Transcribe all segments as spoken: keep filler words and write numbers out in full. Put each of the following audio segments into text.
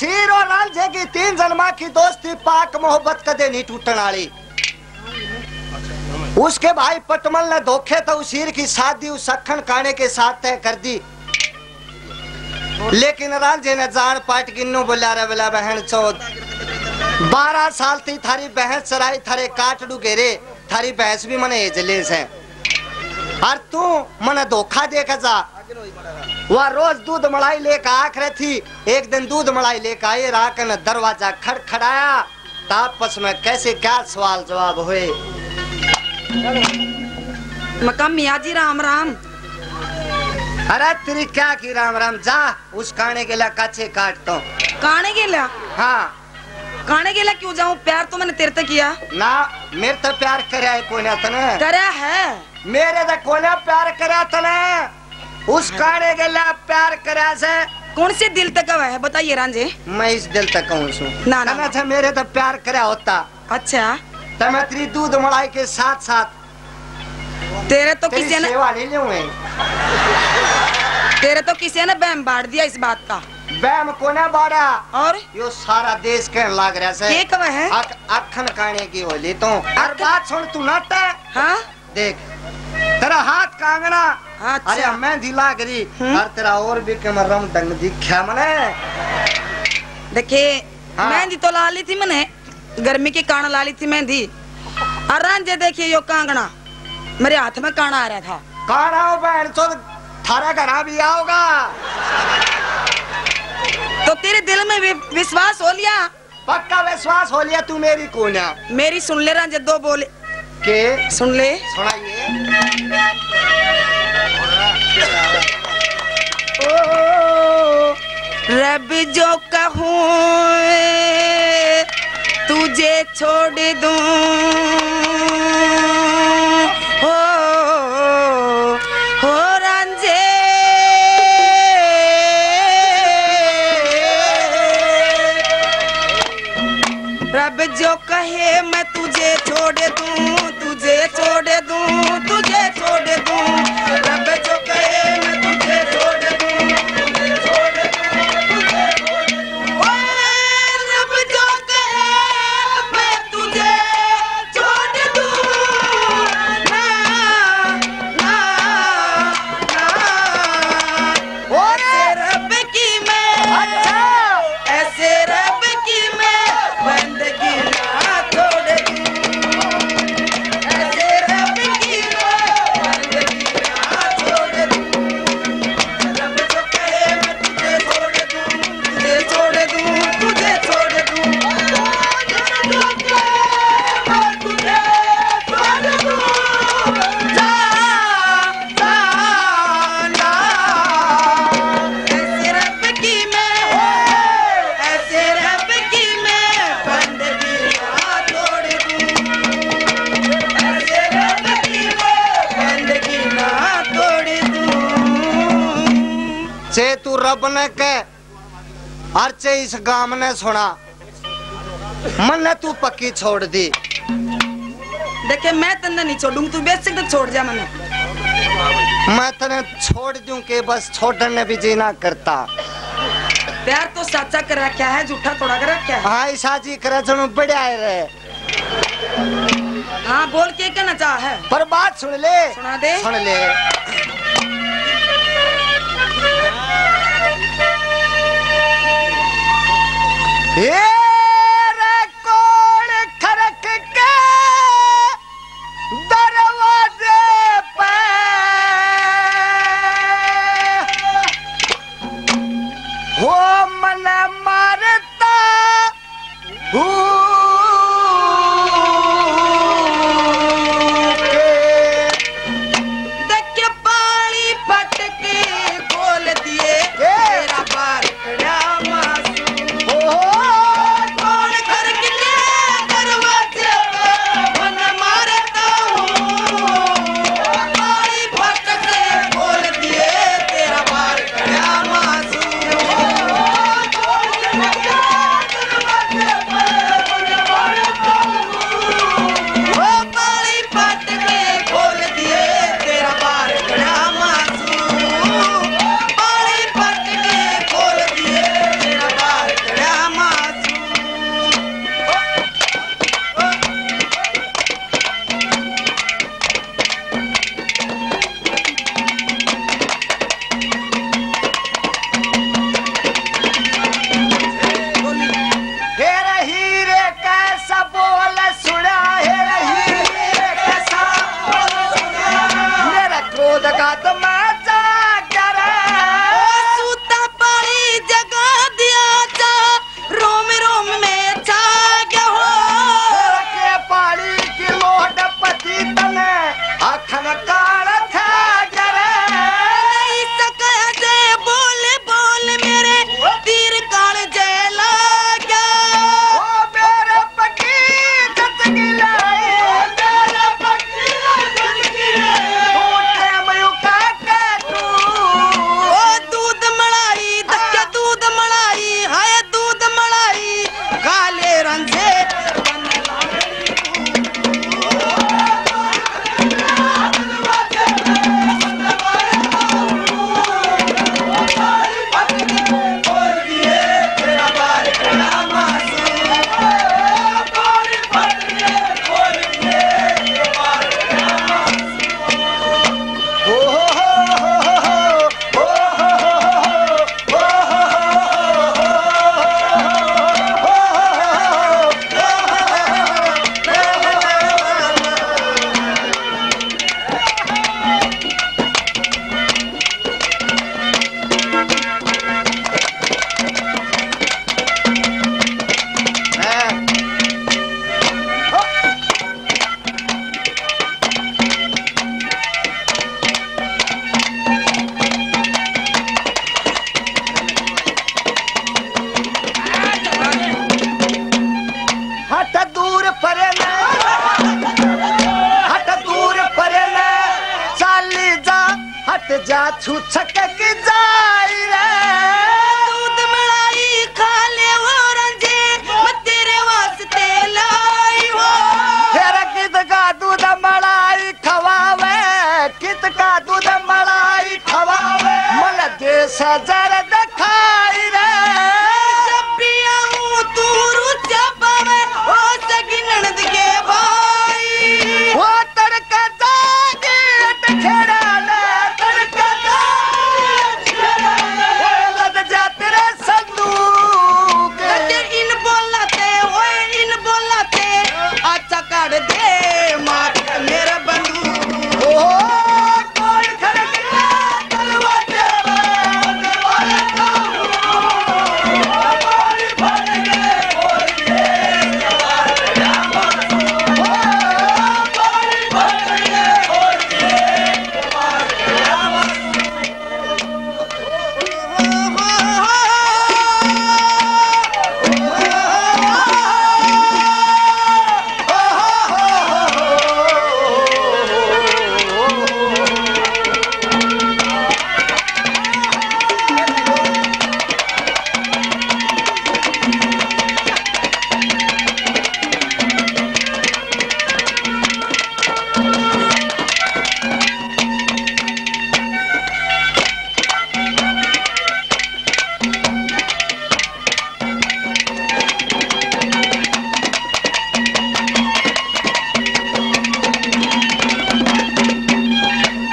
हीर और रांझे की तीन जन्मा की दोस्ती पाक मोहब्बत कदे नहीं टूटण आली। उसके भाई पटमल ने धोखे तो उस हीर की शादी उस अखन काणे के साथ तय कर दी। लेकिन रांझे ने जान पाट किन्नू बोला, "रे बोला बहन चौथ, बारह साल थी थारी भैंस चराई, थारे काटड़ू घेरे, थारी भैंस भी मने हेज ले से, और तू मने धोखा दे के जा।" वह रोज दूध मलाई लेके आख रही थी। एक दिन दूध मलाई लेके आए, राख ने दरवाजा खड़खड़ाया, तो आपस में कैसे क्या सवाल जवाब हुए। मकामी आजी राम राम। अरे तेरी क्या की राम राम, जा उस काणे के ला काचे काट तो। काणे के ला? हाँ। काणे के ला क्यों जाऊं? प्यार तो मैंने तेरे तक किया। ना, मेरे तक प्यार करया है कोई ना तने। करया है। मेरे तक कोई ना प्यार करया तने। उस काणे के ला प्यार करया से। कौन से दिल तक है बताइए रांझे। मैं इस दिल तक कहूँ सू। ना, ना, तने ना। से मेरे तक प्यार करया होता। अच्छा। तो मैं तेरी दूध मलाई के साथ साथ तेरे तो तेरी किसी ने सेवा ले लूं मैं। तेरे तो किसी ने बहम बांट दिया इस बात का। बहम कोने बाड़ा? और? यो सारा देश कहन लाग रहा से। के कवे है? अख-, अखन काणे की होली तो। और अख- बात सुन तू नाटे। हाँ? देख, तेरा हाथ कांगना, हाँ, अच्छा। अरे मेहंदी लाग रही, हम्म। और तेरा और भी कमर रम ढंग दिखा मने। देखे, हाँ। मेहंदी तो ला ली थी मैंने, गर्मी के कारण ला ली थी मेहंदी। और रांझे देखिए यो कांगना, मेरे हाथ में काना आ रहा था। काना हो बहन चोद, थारा घरा भी आओगा। तो तेरे दिल में भी विश्वास हो लिया? पक्का विश्वास हो लिया तू मेरी कोन्या। मेरी सुन ले रांझे, दो बोल। के? सुन ले। सुनाइए। ओ, रब जो कहूँ तुझे छोड़ दूँ, हो, हो रांझे। रब जो कहे मैं तुझे छोड़ दूँ, तुझे छोड़ दूँ, तुझे छोड़ दूँ। रब जो कहे मैं तुझे छोड़ दूँ, तुझे छोड़ दूँ, तुझे छोड़ दूँ। ओ रब जो कहे मैं तुझे छोड़ दूँ। ना, ना, ना। और ऐसे रब की मैं, अच्छा। ऐसे रब की मैं बंदगी ना छोड़ दूँ। ऐसे रब की मैं बंदगी ना छोड़ दूँ। रब जो कहे मैं तुझे छोड़ दूँ, तुझे छोड़ दूँ, तुझे छोड़ दूँ। रब जो कहे मैं तुझे छोड़ दूँ। जा। ऐसे रब की मैं, ऐसे रब की मैं बंदगी ना तोड़ दूं। ऐसे रब की मैं बंदगी ना तोड़ दूं। चे तू रब ने कह, अर चे इस गाम ने सुना, मन्ने तू पक्की छोड़ दी। देखे, मैं तन्ने नहीं छोड़ूंगी, तू बेशक तो छोड़ जा मन्ने। मैं तन्ने छोड़ दूं के बस छोड़न ने भी जी ना करता। प्यार तो साचा कर रखा है, झूठा थोड़ा कर रखा है। हाँ, ईसा जी करे जणु बढ़िया है रे। हाँ, बोल, के कहना चाह है? पर बात सुन ले। सुना दे। सुन ले। ए रे कोण खरक के दरवाजे पे हो मन मारता हूँ के। देख के छू छक की जाई रे। दूध मलाई खा ले वो रांझे, मैं तेरे वास्ते लाई हो। तेरा कित का दूध मलाई खवावे, कित का दूध मलाई खवावे। मन दे सजर दिखाई रे। जब भी आऊं तू रुचा पावे, ओ सगी ननद के भाई। ओ तड़का जागे टखेरा ले, तड़का जागे टखेरा ले। ओ लग जा तेरे संदूक। लगे इन बोला ते, ओए इन बोला ते, अच्छा काट दे मार मेरा बंदूक। ओ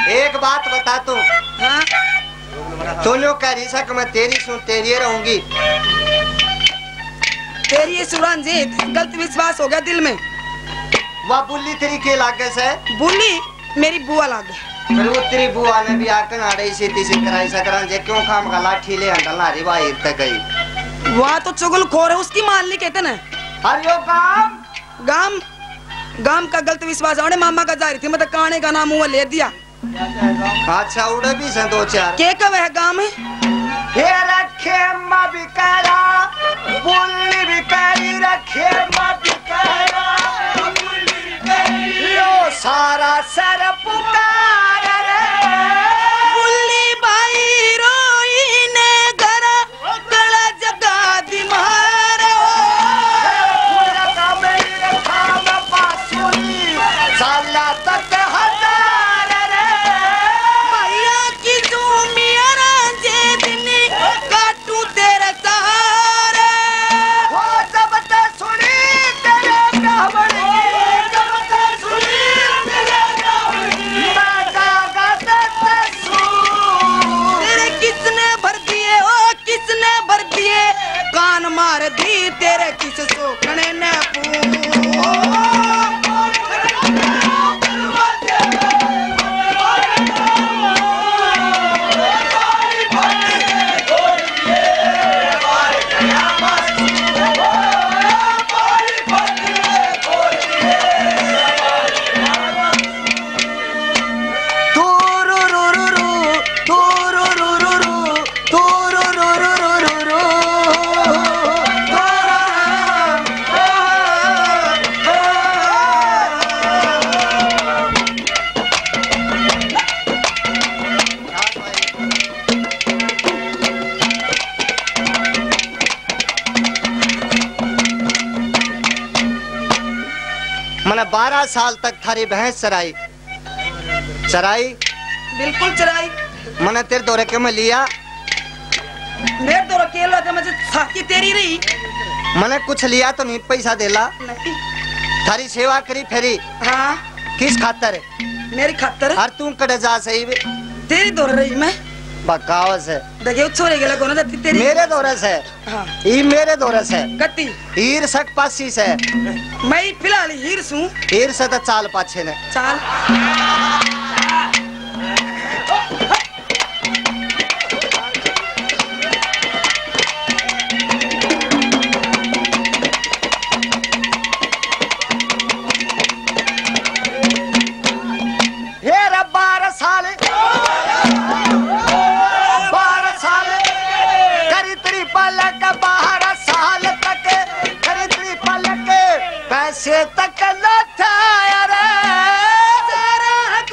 एक बात बता तू। हाँ? तू न्यू कह रही सा कि मैं तेरी सूं, तेरी रहूंगी। तेरी सूं रांझे, गलत विश्वास हो गया दिल में। वाह, बुल्ली तेरी के लागे से? बुल्ली मेरी बुआ लागे। पर वो तेरी बुआ ने भी आकन आड़े इसे तीसे कराई सकरा जे क्यों खाम का लाठी ले हंडल ना री वाहिर तक गई। वहाँ तो चुगलखोर है, उसकी मान ली कहते ना। हर यो काम। गाम, गाम का गलत विश्वास। अपने मामा का जाहिर थी, मतलब काने का नाम वो ले दिया। अच्छा, उड़े भी से दो चार। के कवे है गाम? हे रखे माँ बिकारा, बुल्ली बिकारी रखे माँ बिकारा। यो सारा सर पुकार रे। बुल्ली भाई रोई ने घर, गला जगा दी मार। पूरा का मेरी रखा मैं बांसुरी, साला तक हजार रे। भैया की जूमियारा जे दिन काट तू तेरे सहारे। ओ जब ते सुनी तेरे ब्राह्मण की, जब ते सुनी तेरे ब्राह्मण की, मैं जागा ते ते सू। तेरे किसने भर दिए, ओ किसने भर दिए, कान मार दी तेरे किस सोखने ने पू। मने बारह साल तक थारी भैंस चराई। चराई? बिल्कुल चराई। मने तेरे धोरे के मैं लिया? मेरे धोरे के लो, जब मुझे साकी तेरी रही। मने कुछ लिया तो नहीं, पैसा देला। नहीं। थारी सेवा करी फेरी। हाँ। किस खातर? मेरी खातर। और तू कड़े जा सही बे? तेरी धोरे रही मैं। बकावस है। देखे, छोरे गेला कोना जाती तेरी। मेरे धोरे से। हाँ। ई मेरे धोरे से। कत्ती? हीर सक पासी से। मैं फिलहाल हीर सूं। हीर से तो चाल पाछे ने। चाल। हे रे बारह साल, बारह साल करी तेरी पलक, बारह साल तक करी तेरी पलक, पैसे तक न था रे। सारा हक